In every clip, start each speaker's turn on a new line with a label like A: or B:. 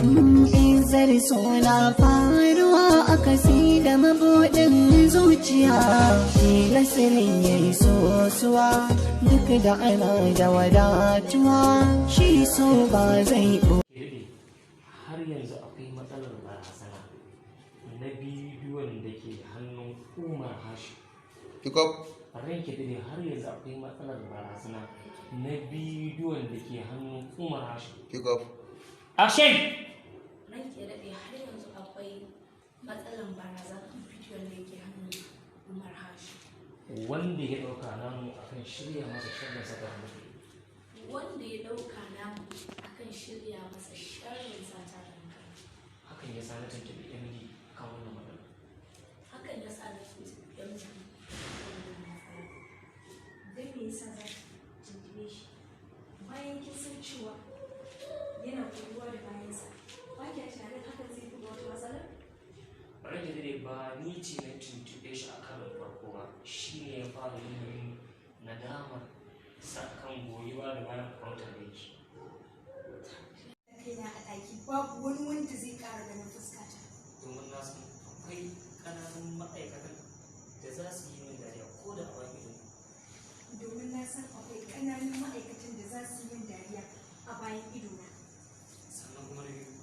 A: Izar suna faruwa a kasi da mabuɗin zuciya. Tilasirin ya yi sosuwa duk da ana da wadatuwa, shi so ba zai
B: Daɗe, har yanzu akwai matsalar barazana na bidiyon da ke hannun Umar Hashim.
C: Pick up.
B: Ranke daɗe, har yanzu akwai matsalar barazana na bidiyon da ke hannun Umar Hashim.
C: Pick up.
B: Action!
D: Ranke daɗe, har yanzu akwai matsalan barazana bidiyon da ke hannun Umar Hashim.
B: Wanda ya ɗauka namu akan shirya masa sharrin saka mutu.
D: Wanda ya ɗauka namu akan shirya masa sharrin sata da makaranta.
B: Hakan ya sa na tuntuɓi MD akan wannan matsala.
D: Hakan ya sa na tuntuɓi MD akan wannan matsala.
E: Don me yasa za ki tuntube shi bayan kin san cewa yana koyuwa da bayansa? Ba kya tunanin hakan zai fi wata matsala?
B: Ranke daɗe, ba ni ce na tuntuɓe shi a karon farko ba, shi ne ya fara yin nadamar sa kan goyuwa da bayan kwamfuta da yake.
E: Kaina a ɗaki, babu wani wanda zai ƙara ganin fuskata.
B: Domin na san akwai ƙananan ma'aikatan da za su yi min dariya ko da a bayan ido.
E: Domin na san akwai ƙananun ma'aikatan da za su yi min dariya a bayan idona.
B: Sannan kuma na biyu,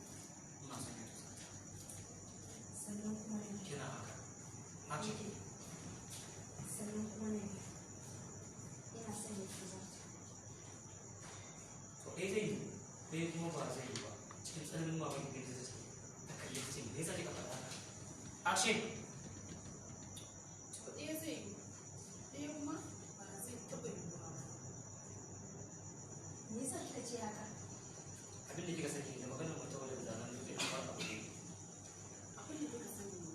B: ina son ya tusa.
E: Sannan kuma na biyu.
B: Kina haka. Action!
E: Sannan kuma na biyu, ina son ya tuzarta.
B: To, ɗaya zai yi, ɗaya kuma ba zai yi ba. Cikin tsananin mamaki da zai ta kalli ta ce, "Me yasa kika faɗa haka?" Action!
F: To, ɗaya zai yi, ɗaya kuma ba zai taɓa yiwuwa ba.
E: Me yasa kika ce haka?
B: Abin da kika sani da maganar mutum da zanen dutse kamar abu ne.
F: Abin da kika sani ne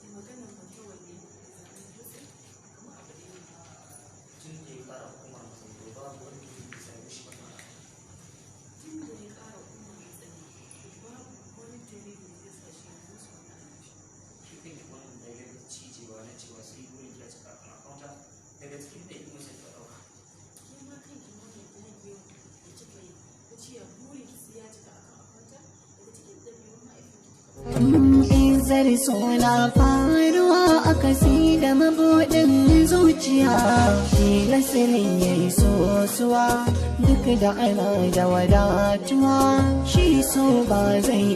F: da maganar matawalle da zanen dutse kamar abu ɗaya ne.
B: Tun da ya ƙara hukumar masarautu, babu wanda ya same shi ba.
F: Tun da ya ƙara umar hatsari, babu wani dalili da zai sa shi ya musu wani abu.
B: Shi kan yi wannan dalilin da cijewa na cewa sai burin ya cika akan akawunta daga cikin ɗabi'un sai ka ɗauka.
F: Ke ma kanki wannan dagewa da kika yi na cewa burin ki sai ya cika akan akwanta, daga cikin ɗabi'un mahaifinki kika ɗauka.
A: Izar suna faruwa a kasi da mabuɗin zuciya. Tilasirin ya yi sosuwa duk da ana da wadatuwa, shi so ba zai